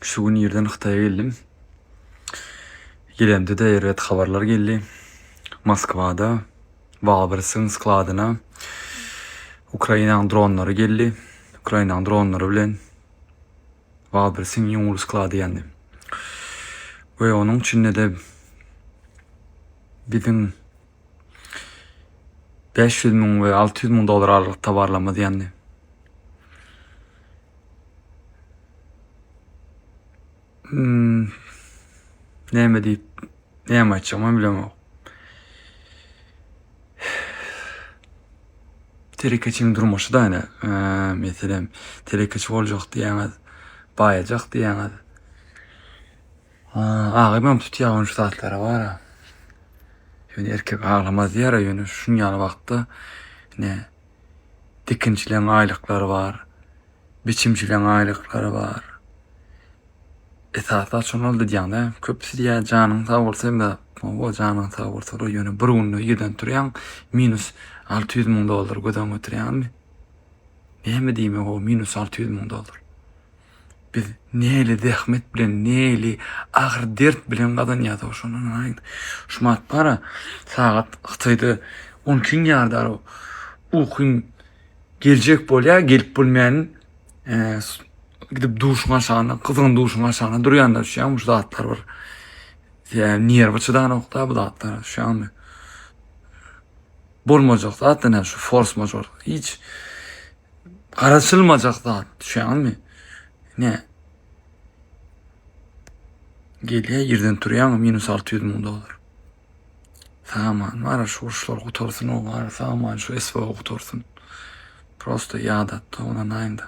Şu gün irden Hytaýa geldim. Gelemde-de erbet habarlar geldi. Moskwada Wildberries-iň skladyna Ukrainanyň dronlary geldi. Ukrainanyň dronlary bilen Wildberries-iň iň uly sklady ýandy. We onuň içinde-de biziň 500 müň we 600 müň dollar aralyk towarlarymyz ýandy. Hmm, näme diýip, näme aýtjagymam bilemok. Telekeçiň durmuşy da ine, meselem, telekeçi boljak diýýäňiz, baýajak diýýäňiz. Agymam tutýar ony şu zatlara bara. Ýöne erkek aglamaz diýýär, ýöne şuň ýaly wagtda ine dikinçileň aýlyklary bar, biçimçileň aýlyklary bar. Esasy zat şony boldy diýýäň-dä. Köpüsi diýýär janyň sag bolsa hem zat. Hawa janyň sag bolsa ýöne bir günde irden turýaň minus 600 müň dollar göz öňüňe getirýäňmi? Näme diýmek o minus 600 müň dollar? Biz näli zähmet bilen, näli agyr dert bilen gazanýas o şony aýt. Şu mat bara sagat Hytaýda 12-iň ýarda ukyň geljek bolýar, gelip bilmän e, gidip duşuň aşagynda, gyzgyn duşuň aşagynda durýanda düşýän şu zatlar bir. Ýa nerwi çydanokda bu zatlara düşýäňmi? Bolmajak zat ine şu fors major. Hiç Garaşylmajak zat düşýäňizmi? Ne? Gelýär ýerden turýaň minus 600 müň dollar. Saman bar şu uruşlar gutarsyn o bar saman şu SVO gutarsyn. Prosto ýadatdy ona naýynda.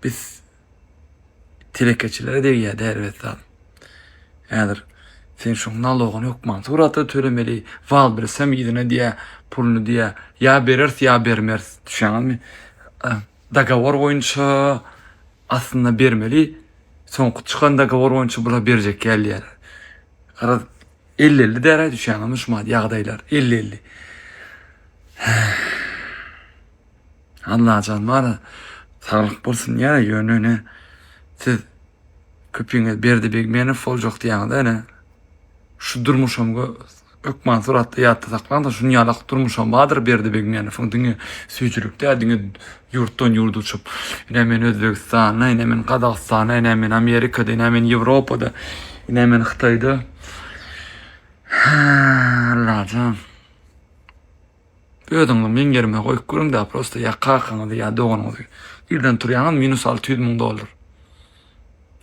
Biz Telekeçilere degýär erbet zat. Häzir sen şoň nalogyny hökman suratda tölemeli. Wildberries hem yzyna diýýär, puluny diýýär. Ýa bereris, ýa bermeris. Düşýäňizmi? Dogowor boýunça aslynda bermeli. Soňky çykan dogowor boýunça bular berjek däl diýýär. Garaz 50-50 däl-ä düşýäňizmi şu ýagdaýlar? 50-50. Allajan bara saglyk bolsun diýýär ýöne ine siz köpüňiz Berdi Begmenow boljak diýýäňiz ene şu durmuşam hökman suratda ýatda saklaň da şuny ýalak durmuşam bardyr Berdi Begmenowyň diňe süýjülik däl diňe ýurtdan ýurda uçup ine men Özbegistanda ine men Gazagystanda ine men Amerikada ine men Ýewropada ine men Hytaýda Allajan Özüňizi meň ýerime goýup görüň-dä prosta ýa kakaňyzy ýa doganyňyzy. Irden turýaňyz minus 600 müň dollar.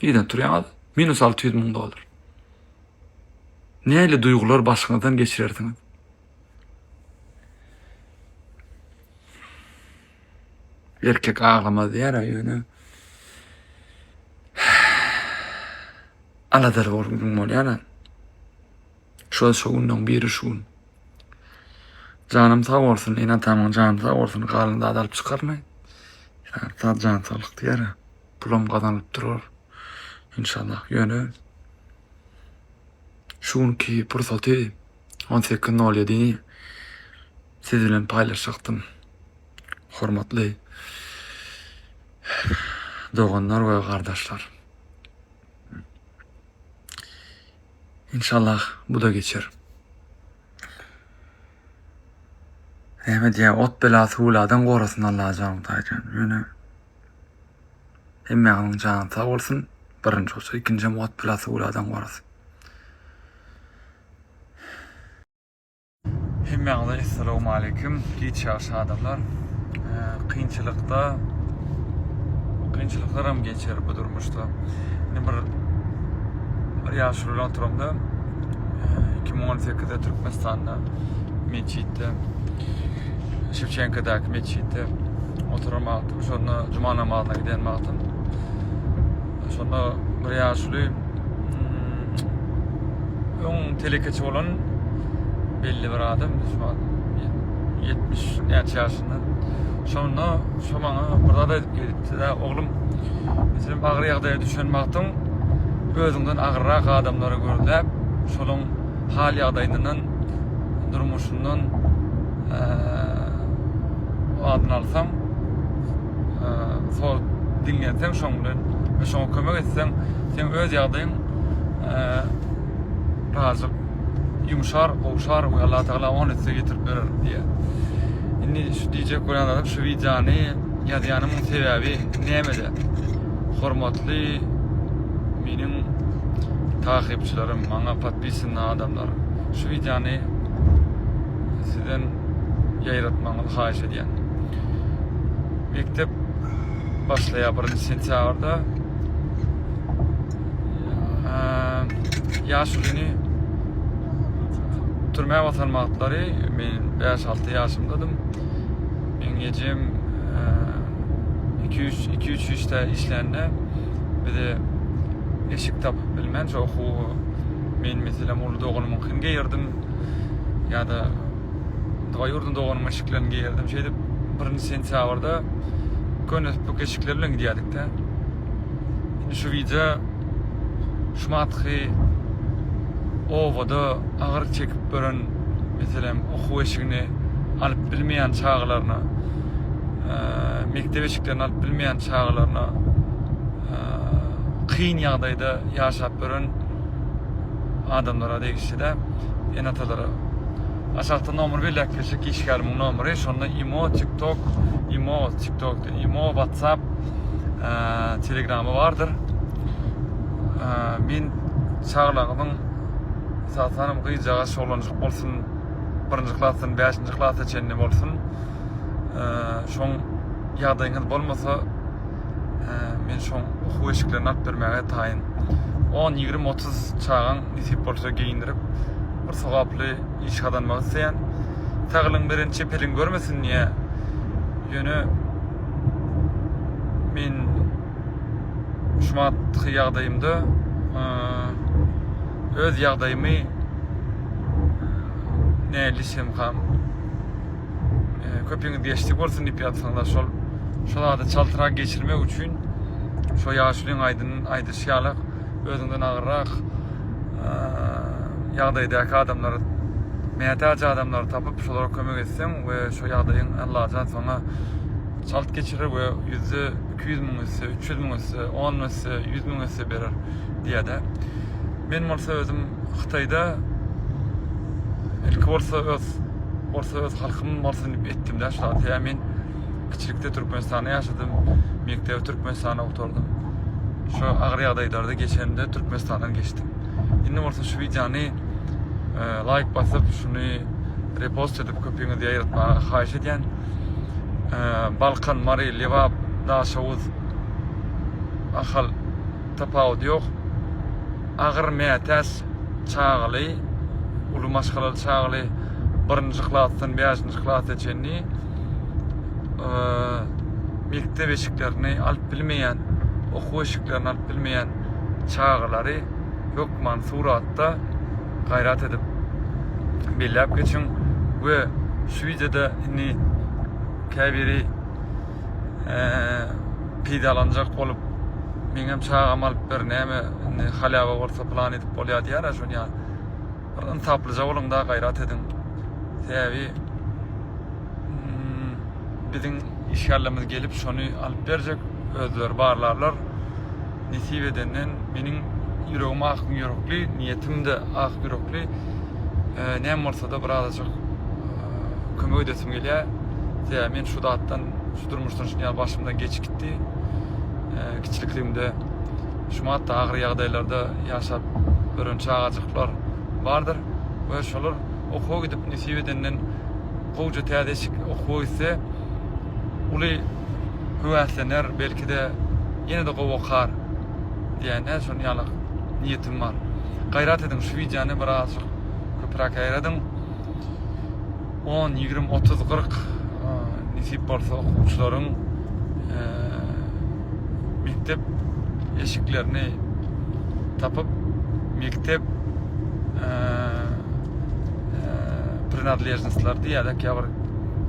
Irden turýaňyz minus 600 müň dollar. Nähili duýgular başyňyzdan geçirersiňiz? Erkek aglamaz diýär ýöne. Aladaly bolgun bolýar. Şol şo günleň biri şu gün. Janym sag bolsun, ene-atamyň jany sag bolsun, galan zady alyp çykarmy? Sag jan saglyk diýer. Pulam gazanylyp durar. Inşallah. Ýöne şu günki pursaty 18.07-ni siz bilen paýlaşjakdym. Hormatly doganlar we gardaşlar. Inşallah bu-da geçer. Näme diýýär, ot bela suwladan gorasyn Allajan Hudaýjan. Ýöne hemmäňiziň jany sag bolsun. Birinji bolsa, ikinjem ot bela suwladan gorasyn. Hemmäňize essalawmaleýkim. Giç ýagşy adamlar. Kynçylykda kynçylyklaram geçer bu durmuşda. Indi bir bir ýaşuly bilen oturamda 2018-de Türkmenistanda metjitde Şewçenkadaky metjitde oturan wagtym şonda juma namazyna giden wagtym şonda bir ýaşuly öň telekeçi bolan belli bir adam şu wagt 70 näçe ýaşynda. Şonda şo maňa bir zat aýdyp gelipdi da, oglum, sen agyr ýagdaýa düşen wagtyň özüňden agyrrak adamlary gözläp, şolaň hal ýagdaýyndan, durmuşyndan adyny alsaň, sor. Diňlenseň şoň bilen we şoňa kömek etseň, seň öz ýagdaýyň birazjyk ýumşar, gowşar we Allah Tagala on esse getirip berer diýýär. Indi şu diýjek bolýan zadym şu wideony ýazýanymyň sebäbi nämede? Hormatly meniň takypçylarym, maňa podpisanny adamlar, şu wideony sizden ýaýratmagyňyzy haýyş edýän. Mekdep başlaýar 1 sentýabrda. Ýaşulyny türmä basan wagtlary men 5-6 ýaşymdadym. Meň ejem 2-3 2-3 işde işlände bize eşik tapyp bilmän şo okuw men meselem uly doganymyňkyny geýerdim ýa-da dwaýurdny doganymyň eşiklerini geýerdim. Şeýdip 1 sentýabrda köne süpük eşikler bilen gidýärdik-de. Indi şu wideo şumatky obada agyr çekip gören, meselem, okuw eşigini alyp bilmeýän çagalaryna, mekdep eşiklerini alyp bilmeýän çagalaryna kyn ýagdaýda ýaşap ýören adamlara degişli-de, ene-atalara. Aşakda nomer belläp geçjek işgärimiň nomeri, şonda imo, TikTok, imo, TikTok, imo, WhatsApp, Telegramy bardyr. Men çagalaryňyzyň esasanam gyzjagaz şoglanjyk bolsun, birinji klasdan bäşinji klasa çenli bolsun. Şoň ýagdaýyňyz bolmasa, men şoň okuw eşiklerini alyp bermäge taýyn. 10, 20, 30 çagaň nesip bolsa geýindirip, bir sogaply iş gazanmak isleýän. Saglygyň beren çep eliň görmesin diýä. Ýöne men şu wagtky ýagdaýymda öz ýagdaýymy nälisemkam köpüňiz geçdi bolsun diýip ýatsaňlar şol şol zady çaltrak geçirmek üçin şo ýaşulyň aýdyn aýdyşy ýaly özüňden agyrrak ýagdaýdaky adamlary mätäç adamlary tapyp şolara kömek etseň we şo ýagdaýyň Allajan saňa çalt geçirer we ýüzde 200 müň esse, 300 müň esse, 10 esse, 100 müň esse berer diýýär-de. Men bolsa özüm Hytaýda ilki bolsa öz bolsa öz halkym bolsun diýip etdim-de şu zady. Sebäbi men kiçilikde Türkmenistanda ýaşadym, mekdebi Türkmenistanda gutardym. Şu agyr ýagdaýlarda geçenimde Türkmenistandan geçdim. Indi bolsa şu wideony e, laýk basyp, şuny repost edip köpüňizi ýaýratmaga haýyş edýän. E, Balkan, Mary, Lebap, Daşoguz, Ahal tapawudy ýok. Agyr mätäç çagaly, uly maşgalaly çagaly birinji klasdan bäşinji klasa çenli mekdep eşiklerini alyp bilmeýän, okuw eşiklerini alyp bilmeýän çagalary hökman suratda gaýrat edip belläp geçiň we şu wideoda indi käbiri peýdalanjak bolup meňem çagam alyp ber näme indi halýawa bolsa plan edip bolýar diýýär-ä şony ýa bir ynsaplyja boluň-da gaýrat ediň. Sebäbi hmm, biziň işgärlerimiz gelip şony alyp berjek, özleri barlarlar. Nesip edenden meniň ýüregim ak ýürekli, niýetim-de ak ýürekli. Näme bolsa-da bir azajyk kömek edesim gelýär. Sebäbi men şu zatdan, şu durmuşdan şuny ýaly başymdan geçip gitdi. Kiçilikligimde şumat-da agyr ýagdaýlarda ýaşap ýören çagajyklar bardyr we şolar okuwa gidip nesip edenden gowja täze eşik okuwa gitse uly höwäslener, belki-de ýene-de gowy okar diýende şonuň ýaly niýetim bar. Gaýrat ediň şu wideony bir azajyk köpräk ýaýradyň. 10, 20, 30, 40 nesip bolsa okuwçylaryň mekdep eşiklerini tapyp mekdep prinadležnostlar diýýärler käbir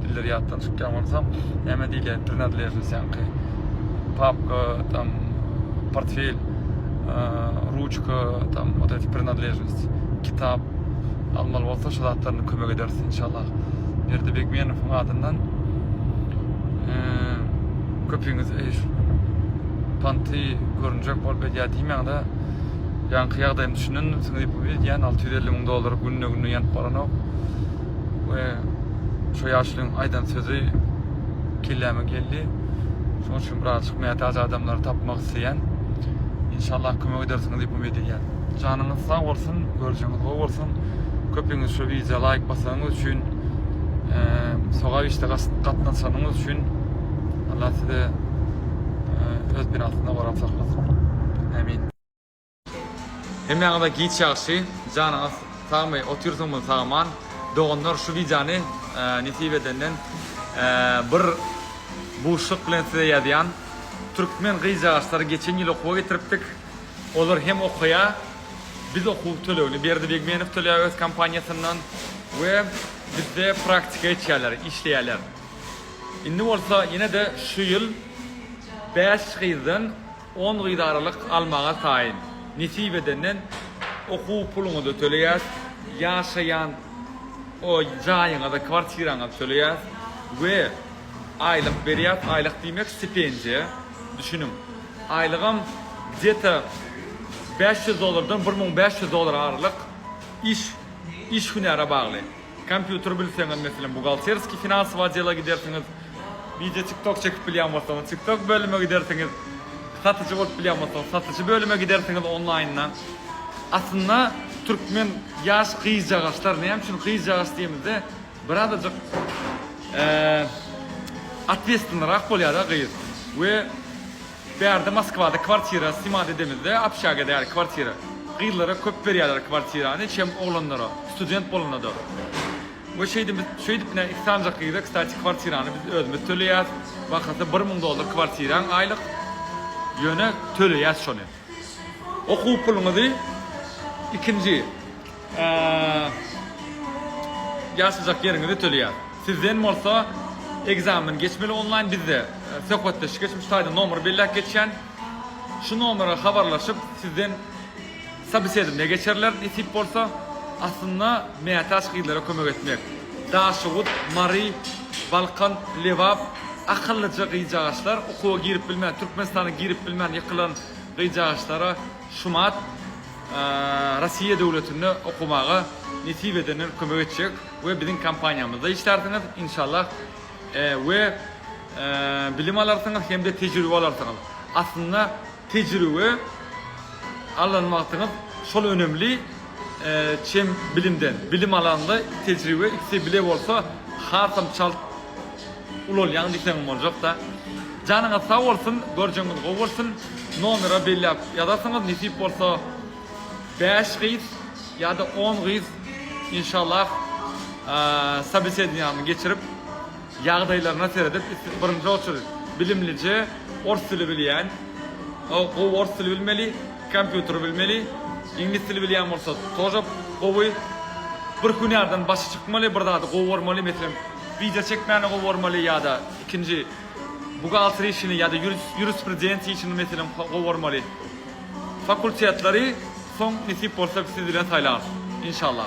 diller ýatdan çykýan bolsa näme diýilýär prinadležnost ýaňky papka tam portfel ruçka tam вот эти принадлежности kitap almaly bolsa şu zatlaryny kömek ederis inşallah Berdi Begmenowyň adyndan köpüňiz eý. Panty görünjek bolup edýär diýmäňde. Ýaňky ýagdaýymy düşünendirsiňiz diýip umyt edýän. 650 müň dollar günde-günde ýanyp baranok. We şo ýaşulyň aýdan sözi kelläme geldi. Şonuň üçin birazjyk mätäç adamlary tapmak isleýän. Inşallah kömek edersiňiz diýip umyt edýän. Janyňyz sag bolsun, görjegiňiz gowy bolsun. Köpüňiz şu wideo laýk basanyňyz üçin, sogap işde gatnaşanyňyz üçin Allah size öz penasynda gorap saklasyn. Amin. Hemmäňize giç ýagşy, janyňyz sagmy, otyrsyňyz sag-aman. Doganlar şu wideony nesip edenden bir buşluk bilen size ýazýan. Türkmen gyzjagaşlary geçen ýyl okuwa getiripdik. Olar hem okaýar. Biz okuw tölegini Berdi Begmenow töleýär öz kompaniýasyndan we bizde praktika geçýärler, işleýärler. Indi bolsa ýene-de şu ýyl bäş gyzdan on gyz aralyk almaga taýyn. Nesip edenden okuw puluňyzy töleýäs, ýaşaýan jaýyňyzy, kwartiraňyzy töleýäs we aýlyk berýäs. Aýlyk diýmek stipendiýa, düşüniň. Aýlygam gde-to 500 dollardan 1500 dollar aralyk iş iş hünäre bagly. Kompýuter bilseňiz meselem buhgalterskiý finansowy otdela gidersiňiz. Wideo tiktok çekip bilýän bolsaňyz tiktok bölüme gidersiňiz. Satyjy bolup bilýän bolsaňyz satyjy bölüme gidersiňiz onlaýnda. Aslynda türkmen ýaş gyzjagaşlar näme üçin gyzjagaş diýemizde birazajyk otwestwennyrak bolýada gyz we Bärde Moskwada kwartira snimat edemizde obşagada ýaly kwartira. Gyzlara köp berýärler kwartirany çem oglanlara student bolanda-da. We şeýdip şeýdip ine iki sanjak gyza kstati kwartirany biz özümiz töleýäs. Bahasy 1000 dollar kwartiraň aýlyk. Ýöne töleýäs şony. Okuw puluňyzy ikinji ýaşajak ýeriňizi töleýäs. Sizden bolsa ekzamen geçmeli onlaýn bizde söhbetdeşlik geçmiş taýda nomer belläp geçýän. Şu nomere habarlaşyp sizden sobesedowniýa geçerler nesip bolsa. Aslynda mätäç gyzlara kömek etmek. Daşoguz, Mary, Balkan, Lebap akyllyja gyzjagaşlar okuwa girip bilmän Türkmenistana girip bilmän ýykylan gyzjagaşlara şumat Rossiýa döwletinde okamaga nesip edenden kömek etjek we biziň kompaniýamyzda işlärsiňiz inşallah we bilim alarsyňyz hem-de tejribe alarsyňyz. Aslynda tejribe alan wagtyňyz şol önemli çem bilimden. Bilim alanda tejribe ikisi bile bolsa hasam çalt ulalýaň diýseňem boljakda. Janyňyz sag bolsun, görjegiňiz gowy bolsun. Nomera belläp ýazarsyňyz, nesip bolsa 5 gyz ýa-da 10 gyz inşallah sobesedowaniýany geçirip, ýagdaýlaryna seredip, birinji oçur bilimlije, ors dili bilýän, gowy ors dili bilmeli, kompýuter bilmeli, iňlis dili bilýän bolsa тоже gowy. Bir hünärden başy çykmaly, bir zady gowy görmeli, meselem, wideo çekmäni gowy görmeli ýa-da ikinji buhgalter işini ýa-da ýurisprudensiýa işini meselem gowy görmeli. Fakultetleri soň nesip bolsa siz bilen saýlarys. Inşallah.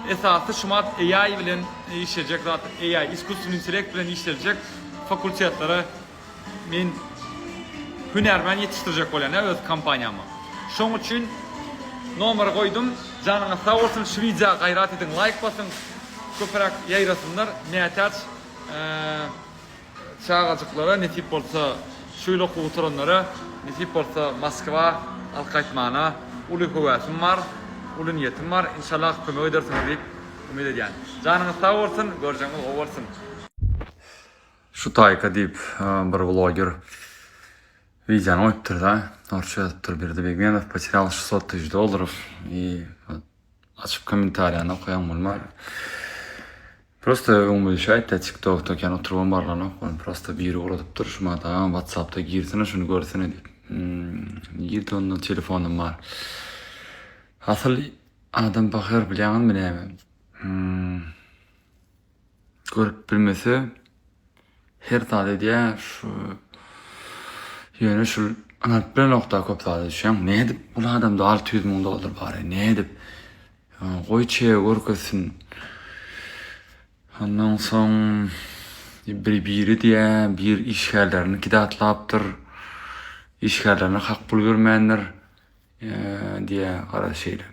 Esasy şumat AI bilen işlejek zat, AI, iskusstvennyý intellekt bilen işlejek fakultetlere Men hünärmen ýetişdirjek bolýan öz kompaniýama. Şoň üçin nomeri goýdum. Janyňyz sag bolsun şu wideo gaýrat ediň laýk basyň köpüräk ýaýrasynlar mätäç çagajyklara nesip bolsa şu ýyl okuw gutaranlara nesip bolsa Moskwa alyp gaýtmana uly höwäsim bar uly niýetim bar inşallah kömek edersiňiz diýip umyt edýän. Janyňyz sag bolsun görjegiňiz gowy bolsun. Şu taýka diýip bir bloger wideony goýupdyr-da. Orsça ýazypdyr Berdi Begmenow poterял 600 тысяч долларов и açyp kommentariýany okaýan bolmar. Prosta öňüme düşäýipdi TikTokda kän oturybam barlanok ony prosta biri ugradypdyr şu madam WhatsAppda girsene şuny görsene diýip. Hmm, nirde onda telefonym bar. Asyl adam pahyr bilýäňizmi näme? Hmm. Görüp bilmese her zat edýär şu ýöne şu ynanyp bilenokda köp zada düşýäň nädip bul adamda 600 müň dollar bar nädip goý çege görkezsin ondan soň bir biri diýä bir işgärlerini kidatlapdyr. Işgärlerine hak pul bermändir diýýär garaz şeýle.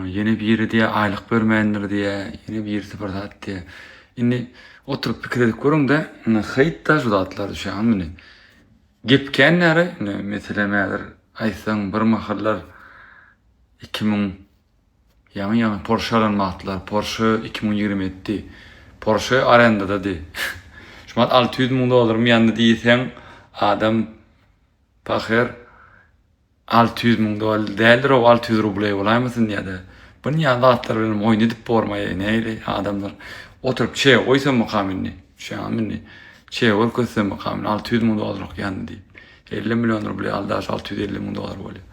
Ýene biri diýýär aýlyk bermändir diýýär, ýene birisi bir zat diýýär. Indi oturyp pikir edip görüň-de, indi haýyt-da şu zatlar düşýän indi. Gep kän näre, indi meselem häzir aýtsaň bir mahallar 2000 Ýaňy-ýaňy Porsche alan wagtlar, Porsche 2027-di. Porsche arendadady. Şu wagt 600 müň dollarym ýandy diýseň, adam pahyr 600 müň dollar däldir-ow, 600 rubleý bolaýmasyn diýýär-de. Bunýan zatlar bilen oýun edip bormaý, nähili adamlar. Oturyp çege goýsammykam indi? Düşýäňizmi indi? Çege görkezsemmikam indi 600 müň dollarlyk ýandy diýip. 50 million rubleý aldaş 650 müň dollar bolýar.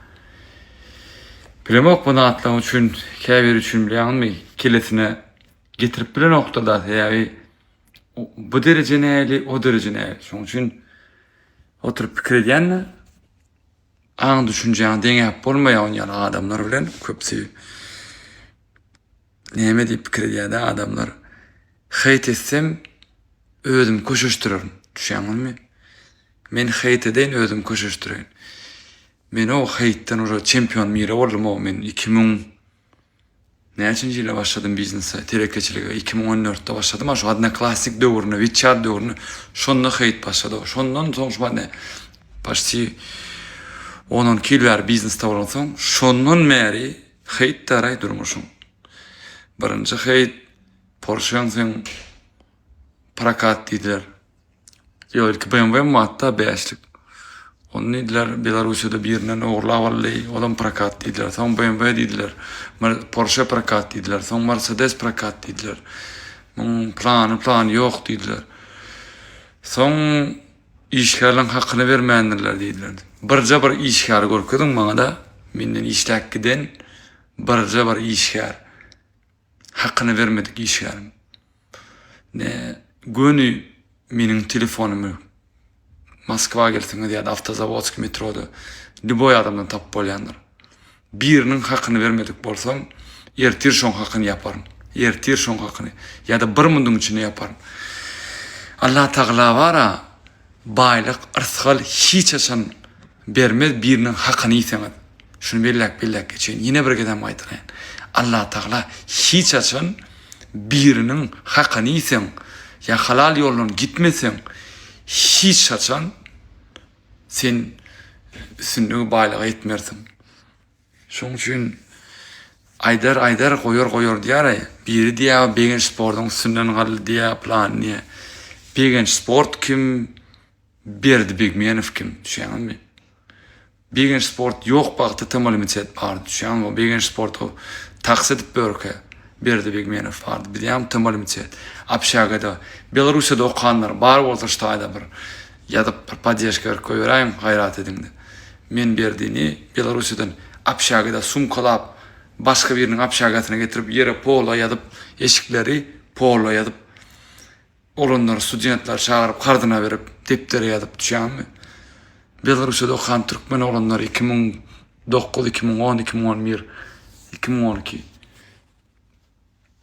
Bilemok bu zatlaryň üçin käbiri üçin bilýäňizmi kellesine getirip bilenokdyr da sebäbi bu dereje näli o dereje näli şonuň üçin oturyp pikir edýän-de aň düşünjäňi deňäp bolmaýar on ýaly adamlar bilen köpüsi näme diýip pikir edýär-de adamlar heýt etsem özüm köşeşdirerin düşýäňizmi men heýt edeýin özüm köşeşdireýin Men o heýtden uje çempion mire boldum o men 2000 näçinji ýylda başladym biznese telekeçilige 2014-de başladym a şu odnoklassnik döwründe wechat döwründe şonda heýt başlady o şondan soň şu ne почти 10-12 ýyl bäri biznesde bolansoň şondan bäri heýt daraý durmuşyň birinji heýt Porscheň seň prokat diýdiler Ýok, ilki BMW Mazda bäşlik. Ony diýdiler, Belarussiýada birinden ogurlap aldy, olam prokat diýdiler. Soň BMW diýdiler, Porsche prokat diýdiler, soň Mercedes prokat diýdiler. Muň plany plany ýok diýdiler. Soň işgärleň hakyny bermändirler diýdiler. Birje bir işgäri görkeziň maňa-da, menden işläp giden birje bir işgär. Hakyny bermedik işgärim. Ne göni meniň telefonymy Moskwa gelseňiz ýa-da Awtozawodskiý metroda lýuboý adamdan tapyp bolýandyr. Biriniň hakyny bermedik bolsam, ertir şoň hakyny ýaparyn. Ertir şoň hakyny ýa-da bir munduň içinde ýaparyn. Allah Tagala bara baýlyk, yrsgal hiç haçan bermez biriniň hakyny iýseňiz. Şuny belläp belläp geçeýin. Ýene bir gezem gaýtalaýyn. Allah Tagala hiç haçan biriniň hakyny iýseň ýa halal ýoldan gitmeseň hiç haçan sen üstünlige baýlyga ýetmersiň. Şoň üçin aýdar aýdar goýar goýar diýýär-aý. Biri diýýär Begenç sportuň üstünden galdy diýýär plan diýýär. Begenç sport kim? Berdi Begmenow kim? Düşýäňizmi? Begenç sport ýok bagty TMLimited bardy düşýäňmi? Begenç sport o taks edip börke Berdi Begmenow bardy. Bilýäňmi TMLimited общagada Belarussiýada okanlar bar bolsa şu taýda bir ýazyp bir poddežka berip goýberäýiň gaýrat ediňde. Men Berdini Belarussiýadan общagada sumkalap başga biriniň общagasyna getirip ýere pola ýazyp eşikleri pola ýazyp Oglanlary, studentleri çagyryp karzyna berip, depdere ýazyp düşýäňmi? Belarussiýada okan türkmen oglanlary 2009, 2010, 2011, 2012.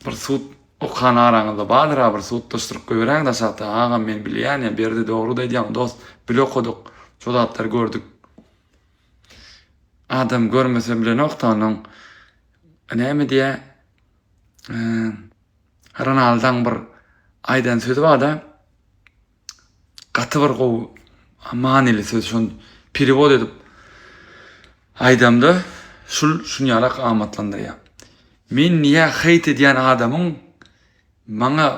Bir sud okan araňyzda bardyr-a bir sudlaşdyryp goýberäň daşakda. Agam men bilýän ýa Berdi dogry aýdýaň dost. Bile okadyk. Şo zatlary gördük. Adam görmese bilenok-da onuň näme diýä? Ronaldaň bir aýdan sözi barda gaty bir gowy manyly söz şony perewod edip aýdamda şul şunýalak amatlandyrýar. Men niýe heýt edýän adamyň maňa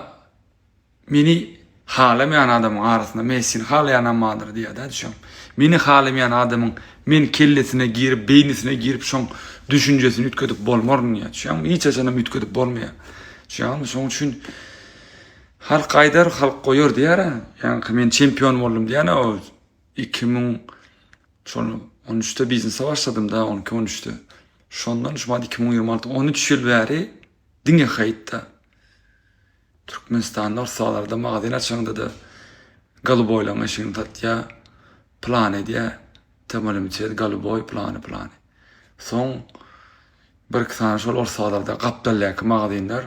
Meni halamaýan adamyň arasynda Messini halaýanam bardyr diýýär-dä düşüň. Meni halamaýan adamyň men kellesine girip, beýnisine girip şoň düşünjesini üýtgedip bolmaryn diýýär. Düşýäňmi? Hiç haçanam üýtgedip bolmaýar. Düşýäňmi? Şoň üçin halk aýdar, halk goýar diýýär-ä. Ýaňky men çempion boldum diýýän o 2000 şol 13-de biznese başladym-da, 12-13-de. Şondan şu wagt 2026 13 ýyl bäri diňe haýytda. Türkmenistanda orsalarda magazin açaňda-da goluboýlaň eşigini satýa, plan edýä, TMLMÇ goluboý plany plany. Soň bir-iki sany şol orsalarda gapdaldaky magazinler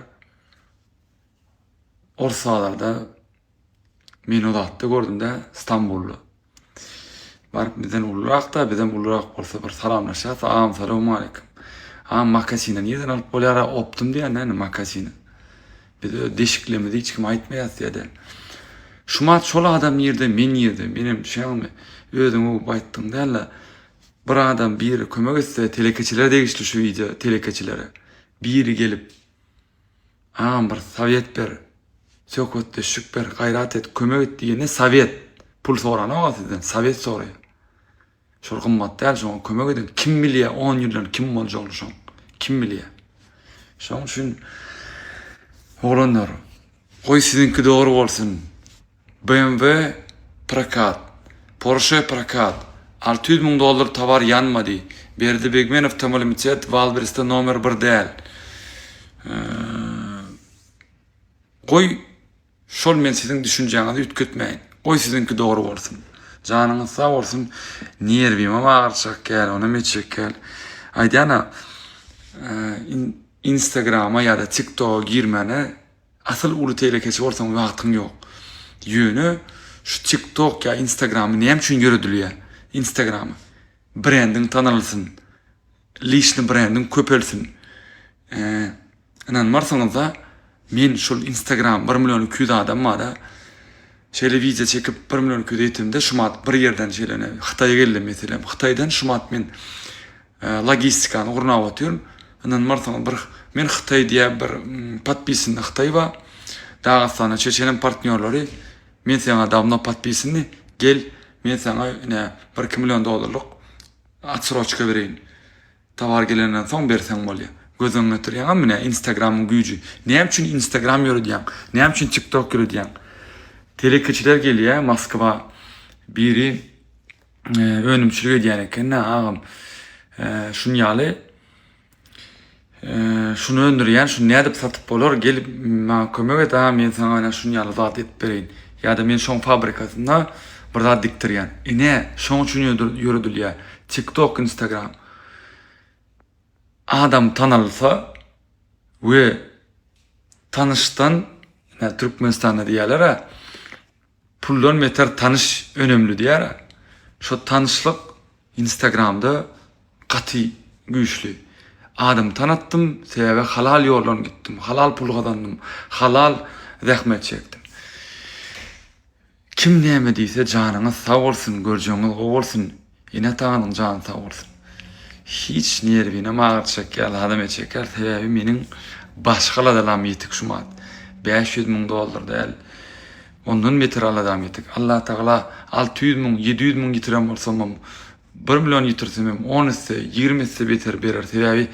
orsalarda men o zatda gördüm-de Stambulda. Baryp bizden ulurak-da, bizem ulurak bolsa bir salamlaşýas, agam salowmaleýkim. Agam makasini nirden alyp bolýar-a, optum diýýän näme makasini. Biz öz deşiklerimizi hiç kime aýtmaýas diýýär. Şumat şol adam nirde, men nirde, menem düşýäňmi? Özüň öwüp aýtdyň däl-de. Bir adam biri kömek etse, telekeçilere degişli şu wideo, telekeçilere. Biri gelip, Agam bir sowet ber, söhbetdeşlik ber, gaýrat et, kömek et diýende sowet. Pul soranok-a sizden, sowet soraýar. Şol gymmat däl, şoňa kömek ediň. Kim bilýär on ýyldan kim boljagyny şoň. Kim bilýär. Şoň üçin oglanlar, goý siziňki dogry bolsun. BMW prokat, Porsche prokat, 600 müň dollar towar ýanmady. Berdi Begmenow Tmlimited Wildberriesde nomer bir däl. Goý şol men siziň düşünjäňizi üýtgetmäýin. Goý siziňki dogry bolsun. Janyňyz sag bolsun. Nerwimem agyrjak gel, onam etjek gel. Aýdýan-a, Instagrama ýa-da TikToka girmäne Asyl uly telekeçi bolsaň wagtyň ýok. Ýöne şu TikTok ýa Instagramy näme üçin ýöredilýär? Instagramy brendiň tanalsyn, liçny brendiň köpelsin. Ynanmarsyňyzda men şul Instagram 1 million 200 adam barda şeýle wideo çekip 1 million 200 ýetimde şumat bir ýerden şeýle Hytaýa geldim meselem. Hytaýdan şumat men Logistikany gurnap otyryn. Ynanmarsyňyz bir men Hytaý diýä bir podpisynda Hytaý bar. Dagystanda çeçenem partnýorlary men saňa dawno podpisyndy gel men saňa ine 1-2 million dollarlyk otsroçka bereýin. Towar gelenden soň berseň bolýar. Göz öňüne getirýäňmi ine Instagramyň güýji. Näme üçin Instagram ýöredýäň? Näme üçin TikTok ýöredýäň? Telekeçiler gelýär Moskwa. Biri önümçilik edýän eken agam. Şun ýaly şuny öndürýän, şuny nädip satyp bolar? Gel maňa kömek et, agam, men saňa ine şun ýaly zat edip bereýin. Ýa-da men şoň fabrikasynda bir zat dikdirýän. Ine, şoň üçin ýöredilýär. TikTok, Instagram. Adam tanalsa we tanyşdan, ine Türkmenistanda diýýärler-ä, Puldan beter tanyş önemli diýýär. Şo tanyşlyk instagramda gaty güýçli. Adam tanatdym, sebäbi halal ýoldan gitdim, halal pul gazandym, halal zähmet çekdim. Kim näme diýse janyňyz sag bolsun, görjegiňiz gowy bolsun. Ene-ataňyzyň jany sag bolsun. Hiç nerwinem agyrtjak ýaly adam etjek ýaly sebäbi meniň başga aladalam ýetik şumat. 500 müň dollar däl. Ondan beter aladam ýetik. Allatagala 600 müň, 700 müň ýitiren bolsamam, 1 million ýitirsemem 10 esse, 20 esse beter berer. Sebäbi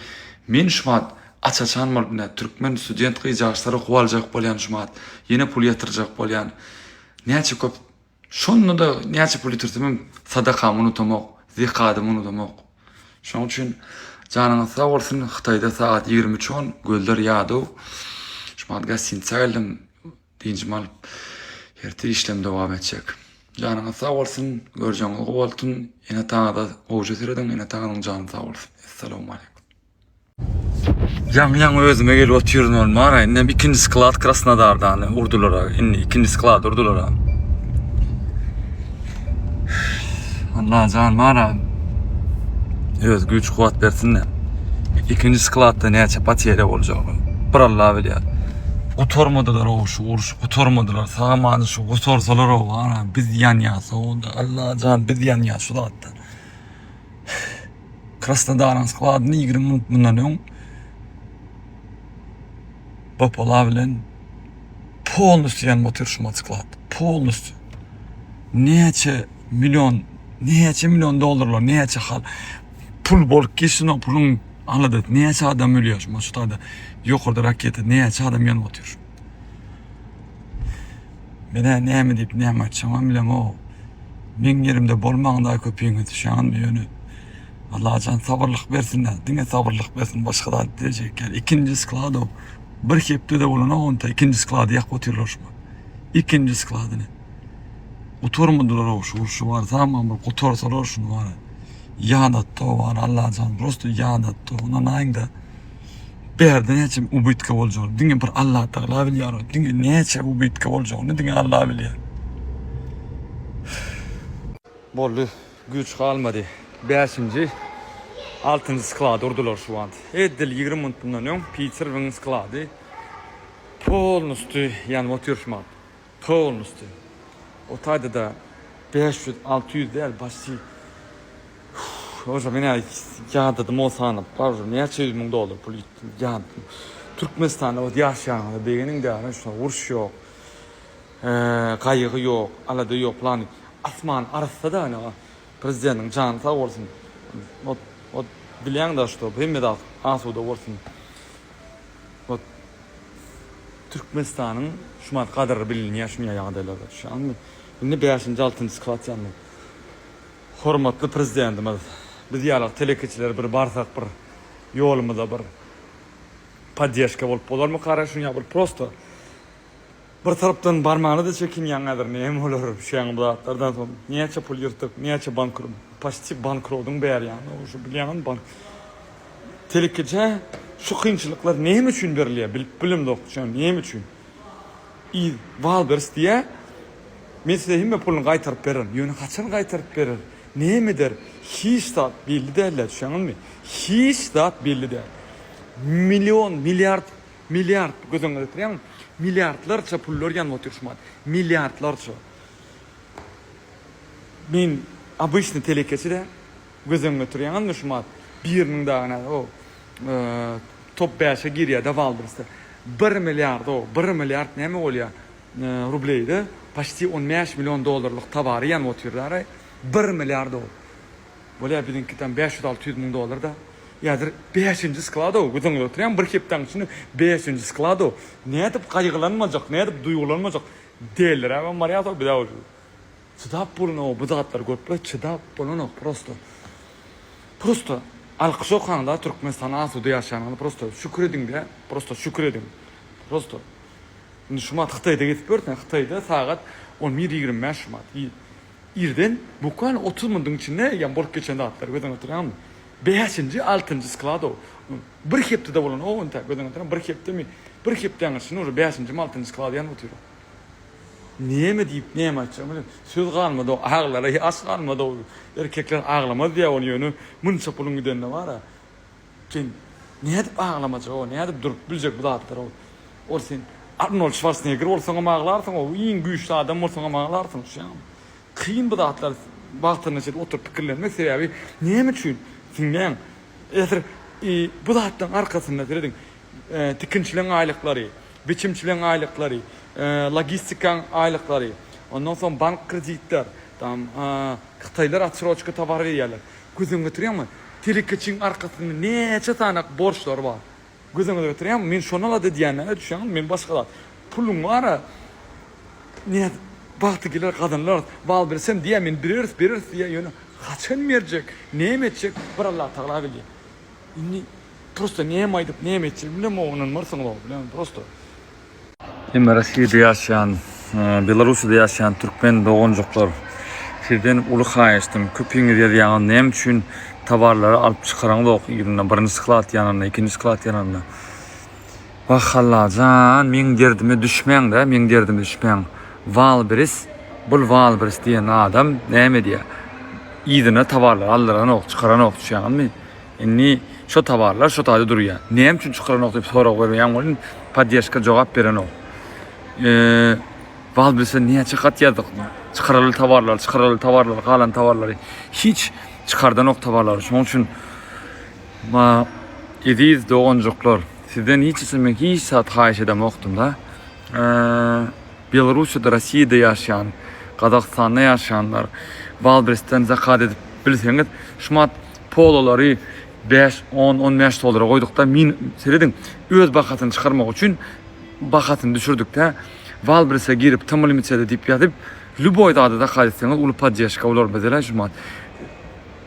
men şumat aç-açan bolup ine türkmen student gyzjagaşlara okuw aljak bolýan şumat. Ýene pul ýatyrjak bolýan. Näçe köp Şonda-da näçe pul ýitirsemem sadakamy unutamok, zekadymy unudamok. Şonuň üçin janyňyz sag bolsun, Hytaýda sagat 23 on, gözler ýadaw. Şu mahat gostinitsa geldim, dynjymy alyp, ertir işlem dowam etjek. Janyňyz sag bolsun, görjegiňiz gowy bolsun, ene-ataňyza gowja serediň, ene-ataňyzyň jany sag bolsun. Essalawmaleýkum. Ýaňy ýaňy özüme gelip otyryn oglum ara indem ikinji sklad Krasnodardan urdular indi ikinji sklad urdular. Allah jan mara öz güýç kuwat bersin de. Ikinji skladda näçe poterýa boljagyny bir Allah bilýär. Gutarmadylar o şu uruş gutarmadylar. Samany şu gutarsalar o ara biz ýanýas onda Allah jan biz ýanýas şu zatdan. Krasnodaryň skladyny 20 minut mundan öň Bapala bilen polnusty ýanyp otyr şu sklad. Polnusty. Näçe million, näçe million dollarlar, näçe hal pul bolup geçsin o puluň aladasy. Näçe adam ölýär şu maştada. Ýokarda raketa näçe adam ýanyp otyr. Menä näme diýip näme aýtjagymam bilemok. Meň ýerimde bolmagyň-da köpüňiz düşýäňizmi ýöne Allajan sabyrlyk bersin-dä, diňe sabyrlyk bersin başga zat diýjek ýaly. Ikinji sklad-ow. Bir hepde-de bolanok onda ikinji sklady ýakyp otyrlar şu wagt. Ikinji skladyny. Gutarmadylar-ow şu urşy bar, tamam bir gutarsalar şuny bar. Ýadatdy-ow bar Allajan prosto ýadatdy. Ynanaýyň-da. Bärde näçe ubytka boljagyny diňe bir Allah Tagala bilýär. Diňe näçe ubytka boljagyny diňe Allah bilýär. Boldy. Güýç galmady. Bäşinji, altynjy sklady urdular şu wagt. Edil 20 minut bundan öň Piterwiň sklady polnusty ýanyp otyr şu wagt. Polnusty. O taýda-da 500, 600 däl, başy Oža men ýadadym o sany. Bar näçe ýüz müň dollar pul gitdi. Ýadadym. Türkmenistanda ot ýaşaýanyňyza begeniň däl, şuna uruş ýok. Gaýgy ýok, alada ýok plany. Asman arassa da ine. Prezidentiň jany sag bolsun. Ot ot bilýäň da şto hemme zat asuda bolsun. Ot Türkmenistanyň şumat gadyry bilinýär şunýa ýagdaýlarda. Düşýäňmi? Indi 5-nji, 6-njy sklad ýandy. Hormatly Prezidentimiz, biz ýaly telekeçiler bir barsak bir ýolumyza bir poddeşka bolup bolarmykara şuny ýa bir prosto bir tarapdan barmana-da çekinýäň häzir näme bolar şeýaň bu zatlardan soň näçe pul ýyrtyk näçe bankrot paçti bankrodyň bäri ýany şu bilýäňmi bank telekeçä şu kynçylyklar näme üçin berilýär bilip bilemzok şeýaň näme üçin I Walbers diýýär, Men size hemme puluny gaýtaryp bererin. Ýöne haçan gaýtaryp berer? Näme eder? Hiç zat belli däl-dä, düşýäňizmi? Hiç zat belli däl. Million, milliard, milliard, göz öňüňe getirýäňmi? Milliardlarça pullar ýanyp otyr şu mahal. Milliardlarça. Men obyçnyý telekeçi-dä. Göz öňüňe getirýäňizmi şu mahal? Biriniň dagy näme, o top bäşe girýär-de Waldresde. Bir milliard-ow, bir milliard näme bolýar? Rubleýde paçti 15 million dollarlyk towary ýanyp otyrlar-aý. Bir milliard-ow. Bolýar biziňki tam 500-600 müň dollar-da. Häzir bäşinji sklad-ow, göz öňüňe getirýäňmi? Bir hepdäň içinde bäşinji sklad-ow. Nädip gaýgylanmajak, nädip duýgulanmajak? Deliräbem barýas-ow biz-ä uje. Çydap bolanok bu zatlary görüp çydap bolanok prosto. Prosto alkyş okaňda Türkmenistan asuda ýaşaýanyňyza prosto şükür ediňde prosto şükür ediň. Prosto. Indi şumat Hytaýda gezip görseň Hytaýda sagat 11 25 şumat. Irden bukvalno 30 minutiň içinde ýa bolup geçen zatlar göz öňüne getirýäňmi? Bäşinji, altynjy sklad o. Bir hepdede bolan o entäk göz öňüne getirýäňmi? Bir hepdemi? Bir hepdäň içinde uje bäşinjimi, altynjy sklad ýanyp otyr. Näme diýip, näme aýtjagymy bilemok. Söz galmady, aglara ýaş galmady. Erkekler aglamaz diýýär ony ýöne munça puluň gidenine bar-a. Sen nädip aglamajak-ow, nädip durup biljek bu zatlara. Ol sen Arnold Şwarsenegger bolsaňam aglarsyň-ow, iň güýçli adam bolsaňam aglarsyň, düşýäňmi? Kyn bu zatlar wagtynda şeýdip oturyp pikirlenmek, sebäbi näme üçin? Diňläň, häzir bu zatlaryň arkasynda serediň, tikinçileň aýlyklary, biçimçileň aýlyklary, logistikaň aýlyklary, ondan soň bank kreditler, tam hytaýlar otsroçka towar berýärler. Göz öňüne getirýäňmi? Telekeçiň arkasynda näçe sany borçlary bar. Göz öňüne getirýäňmi? Men şony alada edýän-dä, düşýäňmi? Men başga zat. Puluň bar-a, nädip bagty geler gazanylarys. Bal bersem diýýär, men bereris, bereris diýýär, ýöne haçan berjek, näme etjek, bir Allatagala bilýär. Indi prosta näme aýdyp, näme etjegimi bilemok, ynanmarsyňyz-ow, bilemok, prosta. Hemme Rossiýada ýaşaýan, Belarussiýada ýaşaýan türkmen doganjyklar, sizden uly haýyştym, köpiňiz ýazýaňyz näme üçin towarlary alyp çykaraňzok yzyndan, birinji sklad ýanynda, ikinji sklad ýanynda. Wah Allajan, meň derdime düşmäň-dä, meň derdime düşmäň. Walbris, bul Walbris diýen adam näme edýär? Yzyna towarlary aldyranok, çykaranok, düşýäňizmi? Indi şo towarlar şo taýda durýar. Näme üçin çykaranok diýip sorag berýän welin, poddežka jogap berenok. Eee, Wildberries'e näçe hat ýazdyk. Çykaraly towarlary, çykaraly towarlary, galan towarlary. Hiç çykardanok towarlary. Şonuň üçin ma eziz doganjyklar, sizden hiç haçan men hiç zat haýyş edemokdym-da. Eee, Belarussiýada, Rossiýada ýaşaýan, Gazagystanda ýaşaýanlar Wildberries'den zakaz edip bilseňiz, şumat pololary 5, 10, 15 dollara goýdukda min serediň öz bahasyny çykarmak üçin bahasyny düşürdikde Wildberries'e girip Tmlmçede diýip ýazyp lýuboý zady zakaz etseňiz uly poddežka bolar bizele şumat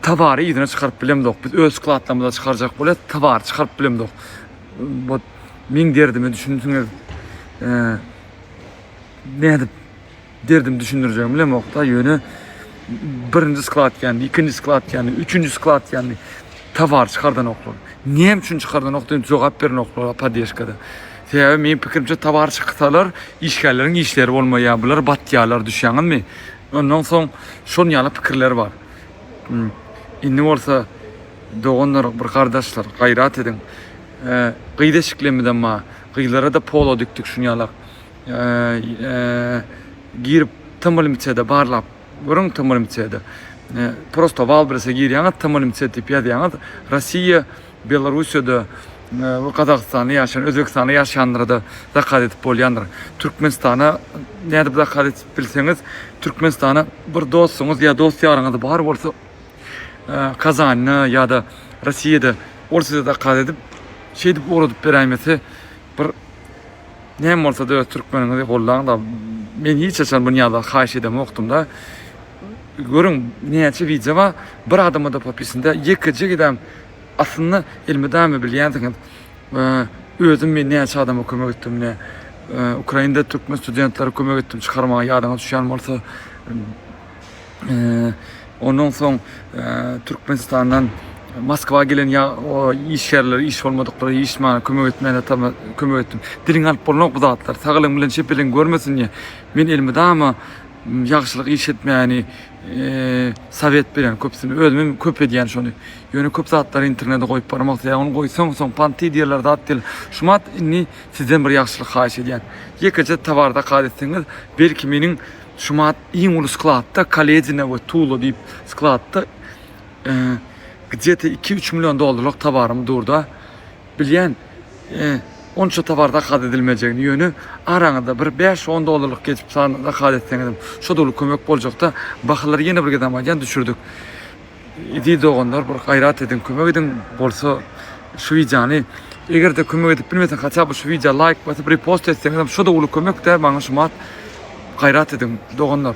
towary yzyna çykaryp bilemzok biz öz skladlarymyza çykarjak bolýas towary çykaryp bilemzok вот meň derdime düşünsiňiz nädip derdimi düşündirjegimi bilemokda ýöne birinji sklad ýandy ikinji sklad ýandy üçünji sklad ýandy towar çykardanoklar näme üçin çykardanok diýip jogap berenoklar poddežkada sebäbi meniň pikirimçe towar çyksalar işgärleriň işleri bolmaýar bular batýarlar düşýäňizmi ondan soň şon ýaly pikirler bar. Indi bolsa doganlar bir gardaşlar gaýrat ediň. Gyz eşiklemizem bar. Gyzlara-da polo dikdik şunýalak. Girip TMLMC-de barlap görüň TMLMC-de. Prosto Wildberries-e girýäňiz TMLMC diýip ýazýaňyz. Rossiýa, Belarussiýada, Gazagystanda ýaşaýan, Özbegistanda ýaşaýanlara-da zakaz edip bolýandyr. Türkmenistana nädip zakaz edip bilseňiz, Türkmenistana bir dostuňyz ýa dost ýaryňyz bar bolsa, Kazanda ýa-da Rossiýada ol size zakaz edip, şeýdip ugradyp beräýmese bir näme bolsa-da öz türkmeniňizi gollaň-da. Men hiç haçan bu ýaly haýyş edemokdym-da. Görüň, näçe wideo bar, bir adama-da podpisinde ýekeje gezegem aslynda elmydama bilýänsiňiz. Özüm men näçe adama kömek etdim ine. Ukrainada türkmen studentlere kömek etdim çykarmaga ýadyňyza düşýän bolsa. Ondan soň Türkmenistandan Moskwa gelen ýa işgärler, iş bolmadyklara iş maňa kömek etmäne kömek etdim. Diliňe alyp bolmok bu zatlar. Sag eliň bilen çep eliň görmesin diýe. Men elmydama ýagşylyk iş etmäni sowet berýän köpüsine. Özüm hem köp edýän şony. Ýöne köp zatlary internete goýup barmak sebäbi ony goýsaň soň panty diýerler zat diýerler. Şumat indi sizden bir ýagşylyk haýyş edýän. Ýekeje towar zakaz etseňiz belki meniň Şumat iň uly skladda Kaledina we Tula diýip skladda gde-to 2-3 million dollarlyk towarym durda. Bilýän onça towar zakaz edilmejegini ýöne araňyzda bir 5-10 dollarlyk geçip zakaz etseňizem şo-da uly kömek boljakda. Bahalary ýene bir gezem aýdýan düşürdik. Eziz doganlar bir gaýrat ediň kömek ediň bolsa şu wideony egerde kömek edip bilmeseň haça bu şu wideo laýk basyp repost etseňizem şoda uly kömek dä maňa şumat gaýrat ediň doganlar.